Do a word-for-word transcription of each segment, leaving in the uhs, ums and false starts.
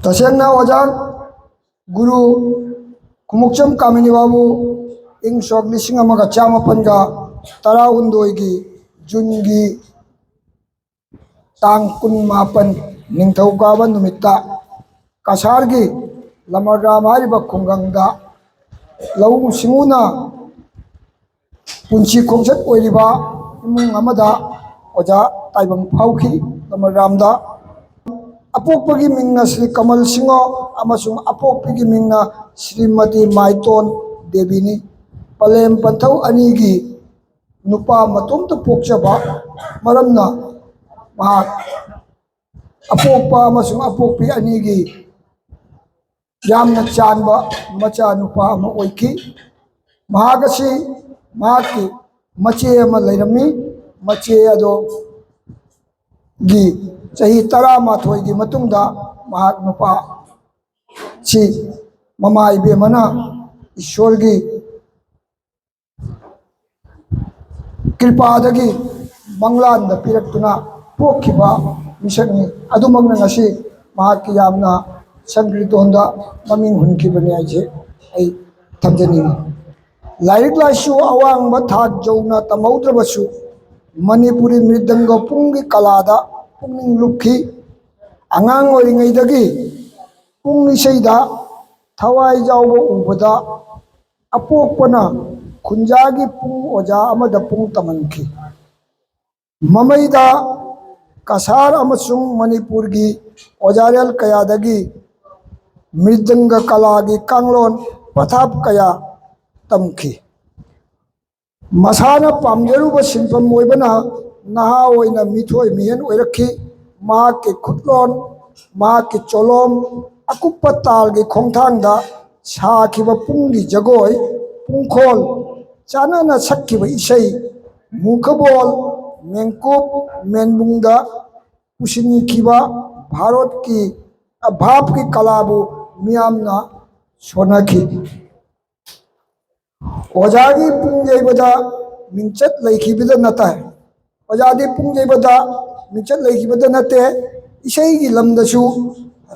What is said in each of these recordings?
ꯇꯁꯦꯡꯅ ꯑꯣꯖꯥ ꯒꯨꯔꯨ ꯈꯨꯃꯨꯛꯆꯝ ꯀꯥꯃꯤꯅꯤ ꯕꯥꯕꯨ ꯏꯪ ꯁꯣꯛ ꯂꯤꯁꯤꯡ ꯑꯃꯒ ꯆꯥꯃꯥꯄꯟꯒ ꯇꯔꯥꯍꯨꯝꯗꯣꯏꯒꯤ ꯖꯨꯟꯒꯤ ꯇꯥꯡ ꯀꯨꯟꯃꯥꯄꯟ, ꯅꯤꯡꯊꯧꯀꯥꯕ ꯅꯨꯃꯤꯠꯇ ꯀꯁꯥꯔꯒꯤ ꯂꯃꯔꯒ꯭ꯔꯥꯝ ꯍꯥꯏꯔꯤꯕ ꯈꯨꯡꯒꯪꯗ ꯂꯧꯎ ꯁꯤꯡꯎꯅ ꯄꯨꯟꯁꯤ ꯈꯣꯡꯆꯠ ꯑꯣꯏꯔꯤꯕ ꯏꯃꯨꯡ ꯑꯃꯗ ꯑꯣꯖꯥ ꯇꯥꯏꯕꯪ ꯐꯥꯎꯈꯤ꯫ ꯂꯃꯔꯒ꯭ꯔꯥꯝꯗ ꯑꯄꯣꯛꯄꯒꯤ ꯃꯤꯡꯅ ꯁ꯭ꯔꯤ ꯀꯃꯜ ꯁꯤꯡꯍ ꯑꯃꯁꯨꯡ ꯑꯄꯣꯛꯄꯤꯒꯤ ꯃꯤꯡꯅ ꯁ꯭ꯔꯤꯃꯇꯤ ꯃꯥꯏꯇꯣꯟ ꯗꯦꯕꯤꯅꯤ꯫ ꯄꯂꯦꯝ ꯄꯟꯊꯧ ꯑꯅꯤꯒꯤ ꯅꯨꯄꯥ ꯃꯇꯣꯝꯇ ꯄꯣꯛꯆꯕ ꯃꯔꯝꯅ ꯃꯍꯥꯛ ꯑꯄꯣꯛꯄ ꯑꯃꯁꯨꯡ ꯑꯄꯣꯛꯄꯤ ꯑꯅꯤꯒꯤ ꯌꯥꯝꯅ ꯆꯥꯟꯕ ꯃꯆꯥꯅꯨꯄꯥ ꯑꯃ ꯑꯣꯏꯈꯤ꯫ ꯃꯍꯥꯛ ꯑꯁꯤ ꯃꯍꯥꯛꯀꯤ ꯃꯆꯦ ꯑꯃ ꯂꯩꯔꯝꯃꯤ꯫ ꯃꯆꯦ ꯑꯗꯣ ꯒꯤ ꯆꯍꯤ ꯇꯔꯥꯃꯥꯊꯣꯏꯒꯤ ꯃꯇꯨꯡꯗ ꯃꯍꯥꯛ ꯅꯨꯄꯥ ꯁꯤ ꯃꯃꯥ ꯏꯕꯦꯝꯃꯅ ꯏꯁꯣꯔꯒꯤ ꯀ꯭ꯔꯤꯄꯥꯗꯒꯤ ꯃꯪꯂꯥꯟꯗ ꯄꯤꯔꯛꯇꯨꯅ ꯄꯣꯛꯈꯤꯕ ꯃꯤꯁꯛꯅꯤ꯫ ꯑꯗꯨꯃꯛꯅ ꯉꯁꯤ ꯃꯍꯥꯛꯀꯤ ꯌꯥꯝꯅ ꯁꯪꯀ꯭ꯔꯤꯇꯣꯟꯗ ꯃꯃꯤꯡ ꯍꯨꯟꯈꯤꯕꯅꯤ ꯍꯥꯏꯁꯦ ꯑꯩ ꯊꯝꯖꯅꯤꯡꯏ꯫ ꯂꯥꯏꯔꯤꯛ ꯂꯥꯏꯁꯨ ꯑꯋꯥꯡꯕ ꯊꯥꯛ ꯌꯧꯅ ꯇꯝꯍꯧꯗ꯭ꯔꯕꯁꯨ ꯃꯅꯤꯄꯨꯔꯤ ꯃ꯭ꯔꯤꯗꯪꯒ ꯄꯨꯡꯒꯤ ꯀꯂꯥꯗ ꯄꯨꯛꯅꯤꯡ ꯂꯨꯞꯈꯤ꯫ ꯑꯉꯥꯡ ꯑꯣꯏꯔꯤꯉꯩꯗꯒꯤ ꯄꯨꯡ ꯏꯁꯩꯗ ꯊꯋꯥꯏ ꯌꯥꯎꯕ ꯎꯕꯗ ꯑꯄꯣꯛꯄꯅ ꯈꯨꯟꯖꯥꯒꯤ ꯄꯨꯡ ꯑꯣꯖꯥ ꯑꯃꯗ ꯄꯨꯡ ꯇꯝꯍꯟꯈꯤ꯫ ꯃꯃꯩꯗ ꯀꯁꯥꯔ ꯑꯃꯁꯨꯡ ꯃꯅꯤꯄꯨꯔꯒꯤ ꯑꯣꯖꯥꯔꯦꯜ ꯀꯌꯥꯗꯒꯤ ꯃ꯭ꯔꯤꯗꯪꯒ ꯀꯂꯥꯒꯤ ꯀꯥꯡꯂꯣꯟ ꯄꯊꯥꯞ ꯀꯌꯥ ꯇꯝꯈꯤ꯫ ꯃꯁꯥꯅ ꯄꯥꯝꯖꯔꯨꯕ ꯁꯤꯟꯐꯝ ꯑꯣꯏꯕꯅ ꯅꯍꯥ ꯑꯣꯏꯅ ꯃꯤꯊꯣꯏ ꯃꯤꯍꯦꯟ ꯑꯣꯏꯔꯛꯈꯤ꯫ ꯃꯍꯥꯛꯀꯤ ꯈꯨꯠꯂꯣꯟ, ꯃꯍꯥꯛꯀꯤ ꯆꯣꯂꯣꯝ, ꯑꯀꯨꯞꯄ ꯇꯥꯜꯒꯤ ꯈꯣꯡꯊꯥꯡꯗ ꯁꯥꯈꯤꯕ ꯄꯨꯡꯒꯤ ꯖꯒꯣꯏ, ꯄꯨꯡꯈꯣꯜ, ꯆꯥꯟꯅꯅ ꯁꯛꯈꯤꯕ ꯏꯁꯩ, ꯃꯨꯈꯕꯣꯜ, ꯃꯦꯡꯀꯨꯞ, ꯃꯦꯟꯕꯨꯡꯗ ꯄꯨꯁꯤꯟꯈꯤꯕ ꯚꯥꯔꯠꯀꯤ, ꯚꯥꯞꯀꯤ ꯀꯂꯥꯕꯨ ꯃꯤꯌꯥꯝꯅ ꯁꯣꯟꯅꯈꯤ꯫ ꯑꯣꯖꯥꯒꯤ ꯄꯨꯡ ꯌꯩꯕꯗ ꯃꯤꯡꯆꯠ ꯂꯩꯈꯤꯕꯗ ꯅꯠꯇꯦ꯫ ꯑꯣꯖꯥꯗꯤ ꯄꯨꯡ ꯌꯩꯕꯗ ꯃꯤꯡꯆꯠ ꯂꯩꯈꯤꯕꯗ ꯅꯠꯇꯦ, ꯏꯁꯩꯒꯤ ꯂꯝꯗꯁꯨ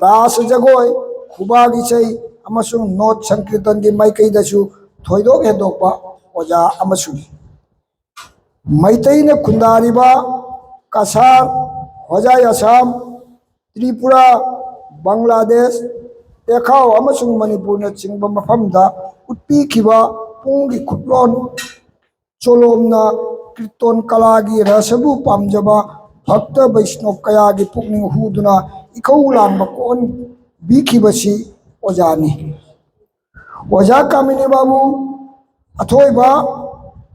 ꯔꯥꯁ ꯖꯒꯣꯏ, ꯈꯨꯕꯥꯛ ꯏꯁꯩ ꯑꯃꯁꯨꯡ ꯅꯣꯠ ꯁꯪꯀꯤꯔꯇꯟꯒꯤ ꯃꯥꯏꯀꯩꯗꯁꯨ ꯊꯣꯏꯗꯣꯛ ꯍꯦꯟꯗꯣꯛꯄ ꯑꯣꯖꯥ ꯑꯃꯁꯨꯅꯤ꯫ ꯃꯩꯇꯩꯅ ꯈꯨꯟꯗꯥꯔꯤꯕ ꯀꯁꯥꯔ, ꯍꯣꯖꯥꯏ ꯑꯁꯥꯝ, ꯇ꯭ꯔꯤꯄꯨꯔꯥ, ꯕꯪꯒ꯭ꯂꯥꯗꯦꯁ, ꯇꯦꯈꯥꯎ ꯑꯃꯁꯨꯡ ꯃꯅꯤꯄꯨꯔꯅꯆꯤꯡꯕ ꯃꯐꯝꯗ ꯎꯠꯄꯤꯈꯤꯕ ꯄꯨꯡꯒꯤ ꯈꯨꯠꯂꯣꯟ ꯆꯣꯂꯣꯝꯅ ꯀ꯭ꯔꯤꯇꯣꯟ ꯀꯂꯥꯒꯤ ꯔꯁꯕꯨ ꯄꯥꯝꯖꯕ ꯚꯛꯇ ꯕꯩꯁꯅꯣꯞ ꯀꯌꯥꯒꯤ ꯄꯨꯛꯅꯤꯡ ꯍꯨꯗꯨꯅ ꯏꯈꯧ ꯂꯥꯡꯕ ꯀꯣꯟꯕꯤꯈꯤꯕꯁꯤ ꯑꯣꯖꯥꯅꯤ꯫ ꯑꯣꯖꯥ ꯀꯥꯃꯤꯅꯤ ꯕꯥꯕꯨ ꯑꯊꯣꯏꯕ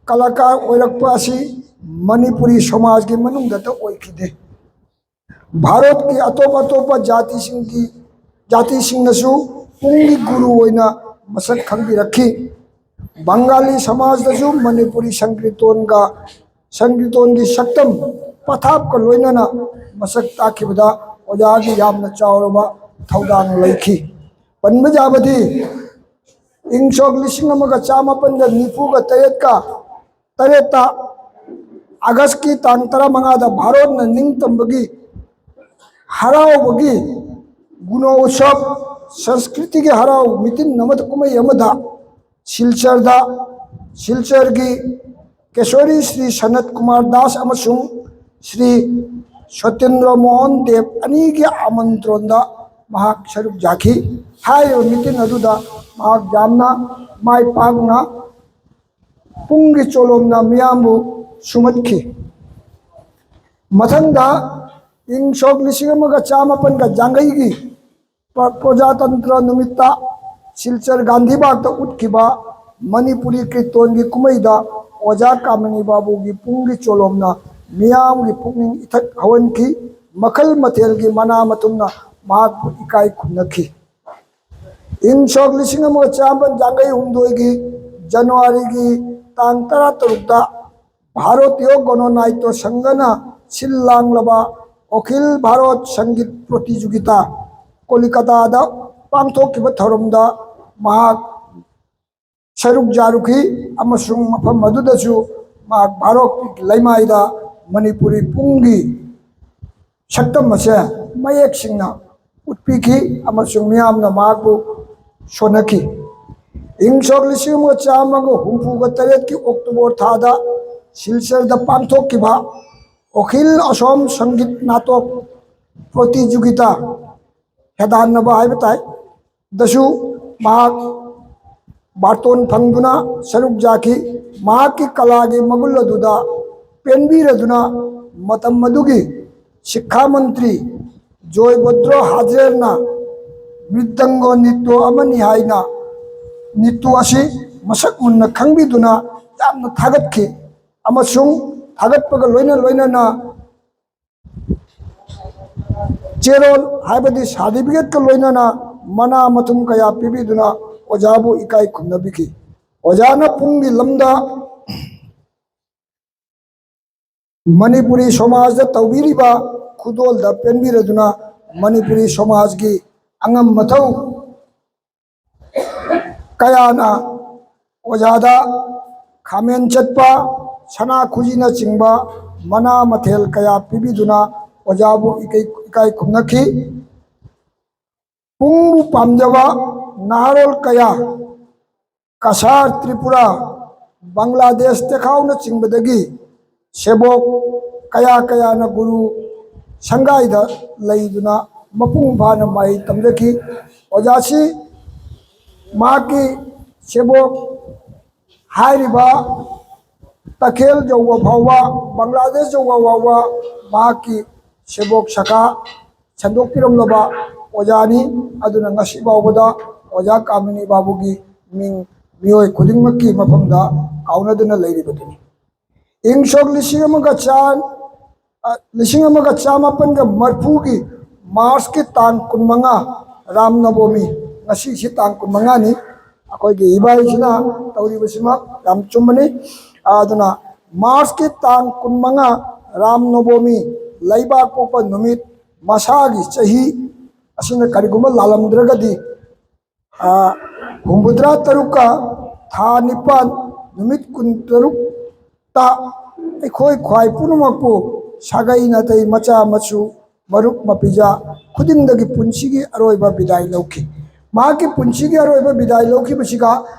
ꯀꯂꯥꯀꯥꯔ ꯑꯣꯏꯔꯛꯄ ꯑꯁꯤ ꯃꯅꯤꯄꯨꯔꯤ ꯁꯃꯥꯖꯒꯤ ꯃꯅꯨꯡꯗꯇ ꯑꯣꯏꯈꯤꯗꯦ꯫ ꯚꯥꯔꯠꯀꯤ ꯑꯇꯣꯞ ꯑꯇꯣꯞꯄ ꯖꯥꯇꯤꯁꯤꯡꯒꯤ, ꯖꯥꯇꯤꯁꯤꯡꯅꯁꯨ ꯄꯨꯡꯒꯤ ꯒꯨꯔꯨ ꯑꯣꯏꯅ ꯃꯁꯛ ꯈꯪꯕꯤꯔꯛꯈꯤ꯫ ꯕꯪꯒꯥꯂꯤ ꯁꯃꯥꯖꯗꯁꯨ ꯃꯅꯤꯄꯨꯔꯤ ꯁꯪꯀ꯭ꯔꯤꯇꯣꯟꯒ, ꯁꯪꯀ꯭ꯔꯤꯇꯣꯟꯒꯤ ꯁꯛꯇꯝ ꯄꯊꯥꯞꯀ ꯂꯣꯏꯅꯅ ꯃꯁꯛ ꯇꯥꯛꯈꯤꯕꯗ ꯑꯣꯖꯥꯒꯤ ꯌꯥꯝꯅ ꯆꯥꯎꯔꯕ ꯊꯧꯗꯥꯡ ꯂꯩꯈꯤ꯫ ꯄꯟꯕ ꯌꯥꯕꯗꯤ, ꯏꯪ ꯁꯣꯛ ꯂꯤꯁꯤꯡ ꯑꯃꯒ ꯆꯥꯃꯥꯄꯟꯒ ꯅꯤꯐꯨꯒ ꯇꯔꯦꯠꯀ ꯇꯔꯦꯠꯇ ꯑꯥꯒꯁꯀꯤ ꯇꯥꯡ ꯇꯔꯥꯃꯉꯥꯗ ꯚꯥꯔꯠꯅ ꯅꯤꯡꯇꯝꯕꯒꯤ ꯍꯔꯥꯎꯕꯒꯤ ꯒꯨꯅꯣ ꯎꯠꯁꯕ, ꯁꯪꯁꯀ꯭ꯔꯤꯇꯤꯒꯤ ꯍꯔꯥꯎ ꯃꯤꯇꯤꯟ ꯑꯃꯗ, ꯀꯨꯝꯍꯩ ꯑꯃꯗ ꯁꯤꯜꯆꯔꯗ, ꯁꯤꯜꯆꯔꯒꯤ ꯀꯦꯁꯣꯔꯤ ꯁ꯭ꯔꯤ ꯁꯅꯠ ꯀꯨꯃꯥꯔ ꯗꯥꯁ ꯑꯃꯁꯨꯡ ꯁ꯭ꯔꯤ ꯁꯇꯦꯟꯗ꯭ꯔ ꯃꯣꯍꯟ ꯗꯦꯕ ꯑꯅꯤꯒꯤ ꯑꯃꯟꯇ꯭ꯔꯣꯟꯗ ꯃꯍꯥꯛ ꯁꯔꯨꯛ ꯌꯥꯈꯤ꯫ ꯍꯥꯏꯔꯤꯕ ꯃꯤꯇꯤꯟ ꯑꯗꯨꯗ ꯃꯍꯥꯛ ꯌꯥꯝꯅ ꯃꯥꯏ ꯄꯥꯛꯅ ꯄꯨꯡꯒꯤ ꯆꯣꯂꯣꯝꯅ ꯃꯤꯌꯥꯝꯕꯨ ꯁꯨꯝꯍꯠꯈꯤ꯫ ꯃꯊꯪꯗ ꯏꯪ ꯁꯣꯛ ꯂꯤꯁꯤꯡ ꯑꯃꯒ ꯆꯥꯃꯥꯄꯟꯒ ꯌꯥꯡꯈꯩꯒꯤ ꯄ꯭ꯔ-, ꯄ꯭ꯔꯖꯥꯇꯟꯇ꯭ꯔ ꯅꯨꯃꯤꯠꯇ ꯁꯤꯜꯆꯔ ꯒꯥꯟꯙꯤꯕꯥꯒꯇ ꯎꯠꯈꯤꯕ ꯃꯅꯤꯄꯨꯔꯤ ꯀ꯭ꯔꯤꯇꯣꯟꯒꯤ ꯀꯨꯝꯍꯩꯗ ꯑꯣꯖꯥ ꯀꯥꯃꯤꯅꯤ ꯕꯥꯕꯨꯒꯤ ꯄꯨꯡꯒꯤ ꯆꯣꯂꯣꯝꯅ ꯃꯤꯌꯥꯝꯒꯤ ꯄꯨꯛꯅꯤꯡ ꯏꯊꯛ ꯍꯧꯍꯟꯈꯤ꯫ ꯃꯈꯜ ꯃꯊꯦꯜꯒꯤ ꯃꯅꯥ ꯃꯊꯨꯝꯅ ꯃꯍꯥꯛꯄꯨ ꯏꯀꯥꯏ ꯈꯨꯝꯅꯈꯤ꯫ ꯏꯪ ꯁꯣꯛ ꯂꯤꯁꯤꯡ ꯑꯃꯒ ꯆꯥꯃꯥꯄꯟ ꯌꯥꯡꯈꯩ ꯍꯨꯝꯗꯣꯏꯒꯤ ꯖꯅꯋꯥꯔꯤꯒꯤ ꯇꯥꯡ ꯇꯔꯥꯇꯔꯨꯛꯇ ꯚꯥꯔꯇꯤꯌ ꯒꯅꯅꯥꯇ꯭ꯌ ꯁꯪꯘꯅ ꯁꯤꯜ ꯂꯥꯡꯂꯕ ꯑꯈꯤꯜ ꯚꯥꯔꯠ ꯁꯪꯒꯤꯠ ꯄ꯭ꯔꯇꯤꯖꯨꯒꯤꯇꯥ ꯀꯣꯂꯤꯀꯇꯥꯗ ꯄꯥꯡꯊꯣꯛꯈꯤꯕ ꯊꯧꯔꯝꯗ ꯃꯍꯥꯛ ꯁꯔꯨꯛ ꯌꯥꯔꯨꯈꯤ ꯑꯃꯁꯨꯡ ꯃꯐꯝ ꯑꯗꯨꯗꯁꯨ ꯃꯍꯥꯛ ꯚꯥꯔꯠꯀꯤ ꯂꯩꯃꯥꯏꯗ ꯃꯅꯤꯄꯨꯔꯤ ꯄꯨꯡꯒꯤ ꯁꯛꯇꯝ ꯑꯁꯦ ꯃꯌꯦꯛ ꯁꯦꯡꯅ ꯎꯠꯄꯤꯈꯤ ꯑꯃꯁꯨꯡ ꯃꯤꯌꯥꯝꯅ ꯃꯍꯥꯛꯄꯨ ꯁꯣꯟꯅꯈꯤ꯫ ꯏꯪ ꯁꯣꯛ ꯂꯤꯁꯤꯡ ꯑꯃꯒ ꯆꯥꯝꯃꯒ ꯍꯨꯝꯐꯨꯒ ꯇꯔꯦꯠꯀꯤ ꯑꯣꯛꯇꯣꯕꯔ ꯊꯥꯗ ꯁꯤꯜꯆꯔꯗ ꯄꯥꯡꯊꯣꯛꯈꯤꯕ ꯑꯈꯤꯜ ꯑꯁꯣꯝ ꯁꯪꯒꯤꯠ ꯅꯥꯇꯣꯛ ꯄ꯭ꯔꯣꯇꯤꯖꯨꯒꯤꯇꯥ, ꯍꯦꯗꯥꯟꯅꯕ ꯍꯥꯏꯕ ꯇꯥꯏ, ꯗꯁꯨ ꯃꯍꯥꯛ ꯕꯥꯔꯇꯣꯟ ꯐꯪꯗꯨꯅ ꯁꯔꯨꯛ ꯌꯥꯈꯤ꯫ ꯃꯍꯥꯛꯀꯤ ꯀꯂꯥꯒꯤ ꯃꯒꯨꯟ ꯑꯗꯨꯗ ꯄꯦꯟꯕꯤꯔꯗꯨꯅ ꯃꯇꯝ ꯑꯗꯨꯒꯤ ꯁꯤꯛꯈꯥ ꯃꯟꯇ꯭ꯔꯤ ꯖꯣꯏꯕꯗ꯭ꯔꯣ ꯍꯥꯖꯦꯔꯅ ꯃ꯭ꯔꯤꯗꯪꯒꯣ ꯅꯤꯇꯣ ꯑꯃꯅꯤ ꯍꯥꯏꯅ ꯅꯤꯇꯣ ꯑꯁꯤ ꯃꯁꯛ ꯃꯨꯟꯅ ꯈꯪꯕꯤꯗꯨꯅ ꯌꯥꯝꯅ ꯊꯥꯒꯠꯈꯤ꯫ ꯑꯃꯁꯨꯡ ꯊꯥꯒꯠꯄꯒ ꯂꯣꯏꯅ ꯂꯣꯏꯅꯅ ꯆꯦꯔꯣꯜ ꯍꯥꯏꯕꯗꯤ ꯁꯥꯔꯇꯤꯐꯤꯀꯦꯠꯀ ꯂꯣꯏꯅꯅ ꯃꯅꯥ ꯃꯊꯨꯝ ꯀꯌꯥ ꯄꯤꯕꯤꯗꯨꯅ ꯑꯣꯖꯥꯕꯨ ꯏꯀꯥꯏ ꯈꯨꯝꯅꯕꯤꯈꯤ꯫ ꯑꯣꯖꯥꯅ ꯄꯨꯡꯒꯤ ꯂꯝꯗ ꯃꯅꯤꯄꯨꯔꯤ ꯁꯃꯥꯖꯗ ꯇꯧꯕꯤꯔꯤꯕ ꯈꯨꯗꯣꯜꯗ ꯄꯦꯟꯕꯤꯔꯗꯨꯅ ꯃꯅꯤꯄꯨꯔꯤ ꯁꯃꯥꯖꯒꯤ ꯑꯉꯝ ꯃꯊꯧ ꯀꯌꯥꯅ ꯑꯣꯖꯥꯗ ꯈꯥꯃꯦꯟ ꯆꯠꯄ, ꯁꯅꯥ ꯈꯨꯖꯤꯅꯆꯤꯡꯕ ꯃꯅꯥ ꯃꯊꯦꯜ ꯀꯌꯥ ꯄꯤꯕꯤꯗꯨꯅ ꯑꯣꯖꯥꯕꯨ ꯏꯀꯩ-, ꯏꯀꯥꯏ ꯈꯨꯝꯅꯈꯤ꯫ ꯄꯨꯡꯕꯨ ꯄꯥꯝꯖꯕ ꯅꯍꯥꯔꯣꯜ ꯀꯌꯥ ꯀꯁꯥꯔ, ꯇ꯭ꯔꯤꯄꯨꯔꯥ, ꯕꯪꯒ꯭ꯂꯥꯗꯦꯁ, ꯇꯦꯈꯥꯎꯅꯆꯤꯡꯕꯗꯒꯤ ꯁꯦꯕꯣꯛ ꯀꯌꯥ ꯀꯌꯥꯅ ꯒꯨꯔꯨ ꯁꯪꯒꯥꯏꯗ ꯂꯩꯗꯨꯅ ꯃꯄꯨꯡ ꯐꯥꯅ ꯃꯍꯩ ꯇꯝꯖꯈꯤ꯫ ꯑꯣꯖꯥꯁꯤ ꯃꯍꯥꯛꯀꯤ ꯁꯦꯕꯣꯛ ꯍꯥꯏꯔꯤꯕ ꯇꯈꯦꯜ ꯌꯧꯕ ꯐꯥꯎꯕ, ꯕꯪꯒ꯭ꯂꯥꯗꯦꯁ ꯌꯧꯕ ꯐꯥꯎꯕ ꯃꯍꯥꯛꯀꯤ ꯁꯦꯕꯣꯛ ꯁꯥꯈꯥ ꯁꯟꯗꯣꯛꯄꯤꯔꯝꯂꯕ ꯑꯣꯖꯥꯅꯤ꯫ ꯑꯗꯨꯅ ꯉꯁꯤ ꯐꯥꯎꯕꯗ ꯑꯣꯖꯥ ꯀꯥꯃꯤꯅꯤ ꯕꯥꯕꯨꯒꯤ ꯃꯤꯡ ꯃꯤꯑꯣꯏ ꯈꯨꯗꯤꯡꯃꯛꯀꯤ ꯃꯐꯝꯗ ꯀꯥꯎꯅꯗꯨꯅ ꯂꯩꯔꯤꯕꯗꯨꯅꯤ꯫ ꯏꯪ ꯁꯣꯛ ꯂꯤꯁꯤꯡ ꯑꯃꯒ ꯆꯥ-, ꯑ, ꯂꯤꯁꯤꯡ ꯑꯃꯒ ꯆꯥꯃꯥꯄꯟꯒ ꯃꯔꯤꯐꯨꯒꯤ ꯃꯥꯔꯆꯀꯤ ꯇꯥꯡ ꯀꯨꯟꯃꯉꯥ, ꯔꯥꯝ ꯅꯕꯣꯃꯤ, ꯉꯁꯤꯁꯤ ꯇꯥꯡ ꯀꯨꯟꯃꯉꯥꯅꯤ꯫ ꯑꯩꯈꯣꯏꯒꯤ ꯏꯕꯥꯏꯁꯤꯅ ꯇꯧꯔꯤꯕꯁꯤꯃꯛ ꯌꯥꯝ ꯆꯨꯝꯕꯅꯤ꯫ ꯑꯗꯨꯅ ꯃꯥꯔꯆꯀꯤ ꯇꯥꯡ ꯀꯨꯟꯃꯉꯥ, ꯔꯥꯝ ꯅꯕꯣꯃꯤ, ꯂꯩꯕꯥꯛ ꯄꯣꯛꯄ ꯅꯨꯃꯤꯠ, ꯃꯁꯥꯒꯤ ꯆꯍꯤ ꯑꯁꯤꯅ ꯀꯔꯤꯒꯨꯝꯕ ꯂꯥꯜꯂꯝꯗ꯭ꯔꯒꯗꯤ, ꯑ, ꯍꯨꯝꯐꯨꯇꯔꯥ ꯇꯔꯨꯛꯀ ꯊꯥ ꯅꯤꯄꯥꯟ, ꯅꯨꯃꯤꯠ ꯀꯨꯟꯇꯔꯨꯛꯇ ꯑꯩꯈꯣꯏ ꯈ꯭ꯋꯥꯏ ꯄꯨꯝꯅꯃꯛꯄꯨ ꯁꯥꯒꯩ ꯅꯥꯇꯩ, ꯃꯆꯥ ꯃꯁꯨ, ꯃꯔꯨꯞ ꯃꯄꯤꯖꯥ ꯈꯨꯗꯤꯡꯗꯒꯤ ꯄꯨꯟꯁꯤꯒꯤ ꯑꯔꯣꯏꯕ ꯕꯤꯗꯥꯏ ꯂꯧꯈꯤ꯫ ꯃꯍꯥꯛꯀꯤ ꯄꯨꯟꯁꯤꯒꯤ ꯑꯔꯣꯏꯕ ꯕꯤꯗꯥꯏ ꯂꯧꯈꯤꯕꯁꯤꯒ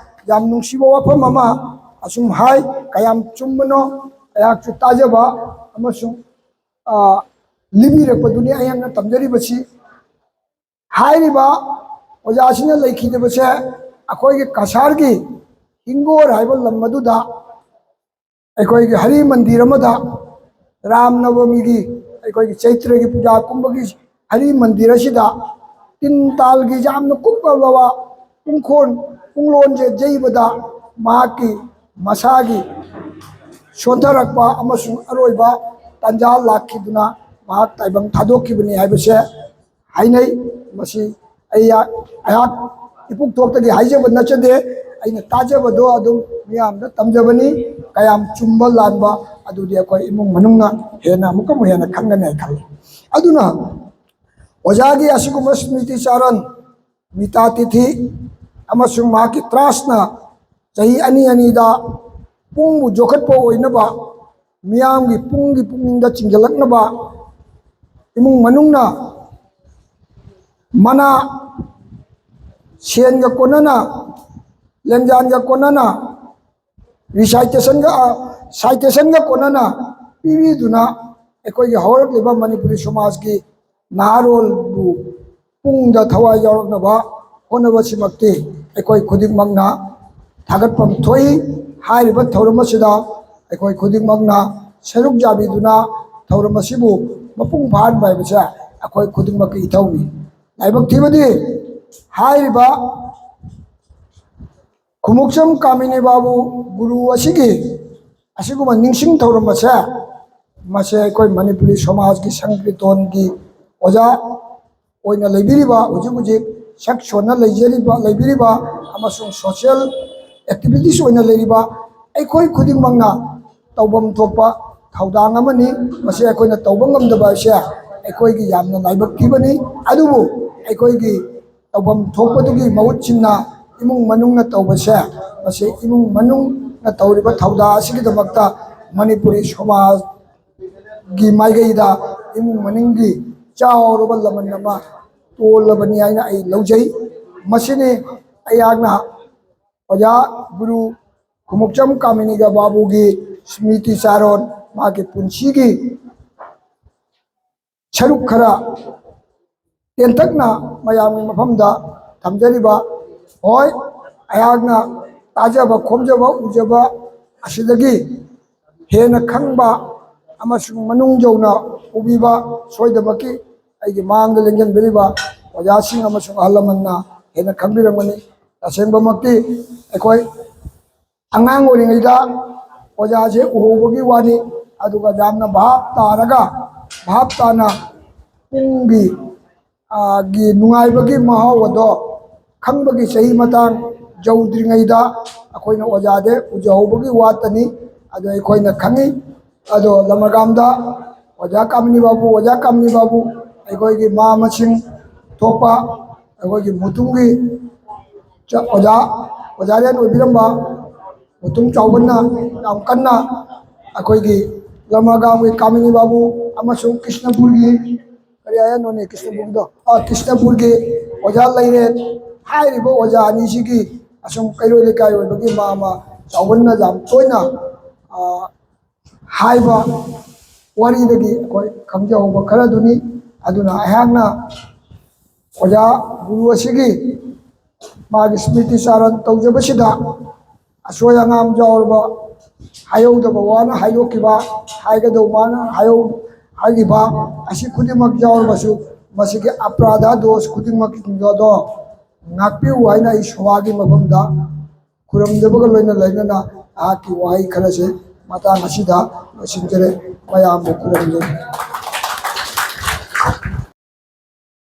ꯌꯥꯝ ꯅꯨꯡꯁꯤꯕ ꯋꯥꯐꯝ ꯑꯃ ꯑꯁꯨꯝ ꯍꯥꯏ, ꯀꯌꯥꯝ ꯆꯨꯝꯕꯅꯣ ꯑꯩꯍꯥꯛꯁꯨ ꯇꯥꯖꯕ ꯑꯃꯁꯨꯡ, ꯑ, ꯂꯤꯕꯤꯔꯛꯄꯗꯨꯅꯤ ꯑꯩꯍꯥꯛꯅ ꯇꯝꯖꯔꯤꯕꯁꯤ꯫ ꯍꯥꯏꯔꯤꯕ ꯑꯣꯖꯥꯁꯤꯅ ꯂꯩꯈꯤꯗꯕꯁꯦ ꯑꯩꯈꯣꯏꯒꯤ ꯀꯁꯥꯔꯒꯤ ꯍꯤꯡꯒꯣꯔ ꯍꯥꯏꯕ ꯂꯝ ꯑꯗꯨꯗ ꯑꯩꯈꯣꯏꯒꯤ ꯍꯔꯤ ꯃꯟꯗꯤꯔ ꯑꯃꯗ ꯔꯥꯝ ꯅꯕꯃꯤꯒꯤ, ꯑꯩꯈꯣꯏꯒꯤ ꯆꯩꯇ꯭ꯔꯒꯤ ꯄꯨꯖꯥ ꯀꯨꯝꯕꯒꯤ ꯍꯔꯤ ꯃꯟꯗꯤꯔ ꯑꯁꯤꯗ ꯇꯤꯟ ꯇꯥꯜꯒꯤ ꯌꯥꯝꯅ ꯀꯨꯞꯂꯕ ꯄꯨꯡꯈꯣꯟ, ꯄꯨꯡꯂꯣꯟꯁꯦ ꯌꯩꯕꯗ ꯃꯍꯥꯛꯀꯤ ꯃꯁꯥꯒꯤ ꯁꯣꯟꯊꯔꯛꯄ ꯑꯃꯁꯨꯡ ꯑꯔꯣꯏꯕ ꯇꯥꯟꯖꯥ ꯂꯥꯛꯈꯤꯗꯨꯅ ꯃꯍꯥꯛ ꯇꯥꯏꯕꯪ ꯊꯥꯗꯣꯛꯈꯤꯕꯅꯤ ꯍꯥꯏꯕꯁꯦ ꯍꯥꯏꯅꯩ꯫ ꯃꯁꯤ ꯑꯩ, ꯑꯩꯍꯥꯛ ꯏꯄꯨꯛ ꯊꯣꯛꯇꯒꯤ ꯍꯥꯏꯖꯕ ꯅꯠꯆꯗꯦ, ꯑꯩꯅ ꯇꯥꯖꯕꯗꯣ ꯑꯗꯨꯝ ꯃꯤꯌꯥꯝꯗ ꯇꯝꯖꯕꯅꯤ꯫ ꯀꯌꯥꯝ ꯆꯨꯝꯕ ꯂꯥꯟꯕ ꯑꯗꯨꯗꯤ ꯑꯩꯈꯣꯏ ꯏꯃꯨꯡ ꯃꯅꯨꯡꯅ ꯍꯦꯟꯅ ꯑꯃꯨꯛꯀ ꯑꯃꯨꯛ ꯍꯦꯟꯅ ꯈꯪꯒꯅꯤ ꯍꯥꯏꯅ ꯈꯜꯂꯤ꯫ ꯑꯗꯨꯅ ꯑꯣꯖꯥꯒꯤ ꯑꯁꯤꯒꯨꯝꯕ ꯁ꯭ꯃ꯭ꯔꯤꯇꯤ ꯆꯥꯔꯟ, ꯃꯤꯇꯥ ꯇꯤꯊꯤ ꯑꯃꯁꯨꯡ ꯃꯍꯥꯛꯀꯤ ꯇ꯭ꯔꯥꯁꯅ ꯆꯍꯤ ꯑꯅꯤ ꯑꯅꯤꯗ ꯄꯨꯡꯕꯨ ꯌꯣꯛꯈꯠꯄ ꯑꯣꯏꯅꯕ, ꯃꯤꯌꯥꯝꯒꯤ ꯄꯨꯛꯅꯤꯡꯒꯤ ꯄꯨꯛꯅꯤꯡꯗ ꯆꯤꯡꯁꯤꯜꯂꯛꯅꯕ, ꯏꯃꯨꯡ ꯃꯅꯨꯡꯅ ꯃꯅꯥ ꯁꯦꯟꯒ ꯀꯣꯟꯅꯅ, ꯂꯦꯡꯖꯥꯟꯒ ꯀꯣꯟꯅꯅ, ꯔꯤꯁꯥꯏꯇꯦꯁꯟꯒ, ꯑ, ꯁꯥꯏꯇꯦꯁꯟꯒ ꯀꯣꯟꯅꯅ ꯄꯤꯕꯤꯗꯨꯅ ꯑꯩꯈꯣꯏꯒꯤ ꯍꯧꯔꯛꯂꯤꯕ ꯃꯅꯤꯄꯨꯔꯤ ꯁꯃꯥꯖꯀꯤ ꯅꯍꯥꯔꯣꯜꯕꯨ ꯄꯨꯡꯗ ꯊꯋꯥꯏ ꯌꯥꯎꯔꯛꯅꯕ ꯍꯣꯠꯅꯕꯁꯤꯃꯛꯇꯤ ꯑꯩꯈꯣꯏ ꯈꯨꯗꯤꯡꯃꯛꯅ ꯊꯥꯒꯠꯐꯝ ꯊꯣꯛꯏ꯫ ꯍꯥꯏꯔꯤꯕ ꯊꯧꯔꯝ ꯑꯁꯤꯗ ꯑꯩꯈꯣꯏ ꯈꯨꯗꯤꯡꯃꯛꯅ ꯁꯔꯨꯛ ꯌꯥꯕꯤꯗꯨꯅ ꯊꯧꯔꯝ ꯑꯁꯤꯕꯨ ꯃꯄꯨꯡ ꯐꯥꯍꯟꯕ ꯍꯥꯏꯕꯁꯦ ꯑꯩꯈꯣꯏ ꯈꯨꯗꯤꯡꯃꯛꯀꯤ ꯏꯊꯧꯅꯤ꯫ ꯂꯥꯏꯕꯛ ꯊꯤꯕꯗꯤ ꯍꯥꯏꯔꯤꯕ ꯈꯨꯃꯨꯛꯆꯝ ꯀꯥꯃꯤꯅꯤ ꯕꯥꯕꯨ ꯒꯨꯔꯨ ꯑꯁꯤꯒꯤ ꯑꯁꯤꯒꯨꯝꯕ ꯅꯤꯡꯁꯤꯡ ꯊꯧꯔꯝ ꯑꯁꯦ, ꯃꯁꯦ ꯑꯩꯈꯣꯏ ꯃꯅꯤꯄꯨꯔꯤ ꯁꯃꯥꯖꯀꯤ ꯁꯪꯀ꯭ꯔꯤꯇꯣꯟꯒꯤ ꯑꯣꯖꯥ ꯑꯣꯏꯅ ꯂꯩꯕꯤꯔꯤꯕ, ꯍꯧꯖꯤꯛ ꯍꯧꯖꯤꯛ ꯁꯛ ꯁꯣꯟꯅ ꯂꯩꯖꯔꯤꯕ, ꯂꯩꯕꯤꯔꯤꯕ ꯑꯃꯁꯨꯡ ꯁꯣꯁꯤꯌꯦꯜ ꯑꯦꯛꯇꯤꯚꯤꯇꯤꯁ ꯑꯣꯏꯅ ꯂꯩꯔꯤꯕ ꯑꯩꯈꯣꯏ ꯈꯨꯗꯤꯡꯃꯛꯅ ꯇꯧꯐꯝ ꯊꯣꯛꯄ ꯊꯧꯗꯥꯡ ꯑꯃꯅꯤ꯫ ꯃꯁꯤ ꯑꯩꯈꯣꯏꯅ ꯇꯧꯕ ꯉꯝꯗꯕ ꯑꯁꯦ ꯑꯩꯈꯣꯏꯒꯤ ꯌꯥꯝꯅ ꯂꯥꯏꯕꯛ ꯊꯤꯕꯅꯤ꯫ ꯑꯗꯨꯕꯨ ꯑꯩꯈꯣꯏꯒꯤ ꯇꯧꯐꯝ ꯊꯣꯛꯄꯗꯨꯒꯤ ꯃꯍꯨꯠ ꯁꯤꯟꯅ ꯏꯃꯨꯡ ꯃꯅꯨꯡꯅ ꯇꯧꯕꯁꯦ, ꯃꯁꯤ ꯏꯃꯨꯡ ꯃꯅꯨꯡꯅ ꯇꯧꯔꯤꯕ ꯊꯧꯗꯥꯡ ꯑꯁꯤꯒꯤꯗꯃꯛꯇ ꯃꯅꯤꯄꯨꯔꯤ ꯁꯃꯥꯖꯒꯤ ꯃꯥꯏꯀꯩꯗ ꯏꯃꯨꯡ ꯃꯅꯨꯡꯒꯤ ꯆꯥꯎꯔꯕ ꯂꯃꯟ ꯑꯃ ꯇꯣꯜꯂꯕꯅꯤ ꯍꯥꯏꯅ ꯑꯩ ꯂꯧꯖꯩ꯫ ꯃꯁꯤꯅꯤ ꯑꯩꯍꯥꯛꯅ ꯑꯣꯖꯥ ꯒꯨꯔꯨ ꯈꯨꯃꯨꯛꯆꯝ ꯀꯥꯃꯤꯅꯤꯒ ꯕꯥꯕꯨꯒꯤ ꯁ꯭ꯃ꯭ꯔꯤꯇꯤ ꯆꯥꯔꯣꯟ, ꯃꯥꯒꯤ ꯄꯨꯟꯁꯤꯒꯤ ꯁꯔꯨꯛ ꯈꯔ ꯇꯦꯟꯇꯛꯅ ꯃꯌꯥꯝꯒꯤ ꯃꯐꯝꯗ ꯊꯝꯖꯔꯤꯕ꯫ ꯍꯣꯏ, ꯑꯩꯍꯥꯛꯅ ꯇꯥꯖꯕ, ꯈꯣꯝꯖꯕ, ꯎꯖꯕ ꯑꯁꯤꯗꯒꯤ ꯍꯦꯟꯅ ꯈꯪꯕ ꯑꯃꯁꯨꯡ ꯃꯅꯨꯡ ꯌꯧꯅ ꯎꯕꯤꯕ ꯁꯣꯏꯗꯅꯃꯛꯀꯤ ꯑꯩꯒꯤ ꯃꯥꯡꯗ ꯂꯦꯡꯖꯟꯕꯤꯔꯤꯕ ꯑꯣꯖꯥꯁꯤꯡ ꯑꯃꯁꯨꯡ ꯑꯍꯜ ꯂꯃꯟꯅ ꯍꯦꯟꯅ ꯈꯪꯕꯤꯔꯝꯒꯅꯤ꯫ ꯇꯁꯦꯡꯕꯃꯛꯇꯤ ꯑꯩꯈꯣꯏ ꯑꯉꯥꯡ ꯑꯣꯏꯔꯤꯉꯩꯗ ꯑꯣꯖꯥꯁꯦ ꯎꯍꯧꯕꯒꯤ ꯋꯥꯅꯤ, ꯑꯗꯨꯒ ꯌꯥꯝꯅ ꯚꯥꯞ ꯇꯥꯔꯒ, ꯚꯥꯞ ꯇꯥꯅ ꯄꯨꯡꯒꯤ, ꯑ, ꯒꯤ ꯅꯨꯡꯉꯥꯏꯕꯒꯤ ꯃꯍꯥꯎ ꯑꯗꯣ ꯈꯪꯕꯒꯤ ꯆꯍꯤ ꯃꯇꯥꯡ ꯌꯧꯗ꯭ꯔꯤꯉꯩꯗ ꯑꯩꯈꯣꯏꯅ ꯑꯣꯖꯥꯗꯤ ꯎꯖꯍꯧꯕꯒꯤ ꯋꯥꯇꯅꯤ꯫ ꯑꯗꯣ ꯑꯩꯈꯣꯏꯅ ꯈꯪꯉꯤ꯫ ꯑꯗꯣ ꯂꯃꯒꯥꯝꯗ ꯑꯣꯖꯥ ꯀꯥꯃꯤꯅꯤ ꯕꯥꯕꯨ, ꯑꯣꯖꯥ ꯀꯥꯃꯤꯅꯤ ꯕꯥꯕꯨ, ꯑꯩꯈꯣꯏꯒꯤ ꯃꯥ ꯃꯁꯤꯡ ꯊꯣꯛꯄ ꯑꯩꯈꯣꯏꯒꯤ ꯃꯨꯇꯨꯝꯒꯤ ꯆ-, ꯑꯣꯖꯥ, ꯑꯣꯖꯥ ꯔꯦꯟ ꯑꯣꯏꯕꯤꯔꯝꯕ ꯃꯨꯇꯨꯝ ꯆꯥꯎꯕꯅ ꯌꯥꯝ ꯀꯟꯅ ꯑꯩꯈꯣꯏꯒꯤ ꯂꯃꯒꯥꯝꯒꯤ ꯀꯥꯃꯤꯅꯤ ꯕꯥꯕꯨ ꯑꯃꯁꯨꯡ ꯀ꯭ꯔꯤꯁꯅꯄꯨꯔꯒꯤ, ꯀꯔꯤ ꯍꯥꯏꯅꯣꯅꯦ, ꯀ꯭ꯔꯤꯁꯅꯄꯨꯔꯒꯤꯗꯣ? ꯑ, ꯀ꯭ꯔꯤꯁꯅꯄꯨꯔꯒꯤ ꯑꯣꯖꯥ ꯂꯩꯔꯦ꯫ ꯍꯥꯏꯔꯤꯕ ꯑꯣꯖꯥ ꯑꯅꯤꯁꯤꯒꯤ ꯑꯁꯨꯝ ꯀꯩꯔꯣꯏ ꯂꯩꯀꯥꯏ ꯑꯣꯏꯕꯒꯤ ꯃꯥ ꯑꯃ ꯆꯥꯎꯕꯅ ꯌꯥꯝ ꯇꯣꯏꯅ, ꯑ, ꯍꯥꯏꯕ ꯋꯥꯔꯤꯗꯒꯤ ꯑꯩꯈꯣꯏ ꯈꯪꯖꯍꯧꯕ ꯈꯔꯗꯨꯅꯤ꯫ ꯑꯗꯨꯅ ꯑꯩꯍꯥꯛꯅ ꯑꯣꯖꯥ ꯒꯨꯔꯨ ꯑꯁꯤꯒꯤ ꯃꯥꯒꯤ ꯁ꯭ꯃ꯭ꯔꯤꯇꯤ ꯆꯥꯔꯟ ꯇꯧꯖꯕꯁꯤꯗ ꯑꯁꯣꯏ ꯑꯉꯥꯝ ꯌꯥꯎꯔꯕ, ꯍꯥꯏꯍꯧꯗꯕ ꯋꯥꯅ ꯍꯥꯏꯗꯣꯛꯈꯤꯕ, ꯍꯥꯏꯒꯗꯧꯕ ꯃꯥꯅ ꯍꯥꯏꯍꯧ-, ꯍꯥꯏꯈꯤꯕ ꯑꯁꯤ ꯈꯨꯗꯤꯡꯃꯛ ꯌꯥꯎꯔꯕꯁꯨ, ꯃꯁꯤꯒꯤ ꯑꯄ꯭ꯔꯥꯙ ꯗꯣꯁ ꯈꯨꯗꯤꯡꯃꯛꯁꯤꯡ ꯑꯗꯣ ꯉꯥꯛꯄꯤꯌꯨ ꯍꯥꯏꯅ ꯑꯩ ꯁꯣꯍꯥꯒꯤ ꯃꯐꯝꯗ ꯈꯨꯔꯨꯝꯖꯕꯒ ꯂꯣꯏꯅ ꯂꯣꯏꯅꯅ ꯑꯩꯍꯥꯛꯀꯤ ꯋꯥꯍꯩ ꯈꯔꯁꯦ ꯃꯇꯥꯡ ꯑꯁꯤꯗ ꯂꯣꯏꯁꯤꯟꯖꯔꯦ꯫ ꯃꯌꯥꯝꯕꯨ ꯈꯨꯔꯨꯝꯖꯔꯤ꯫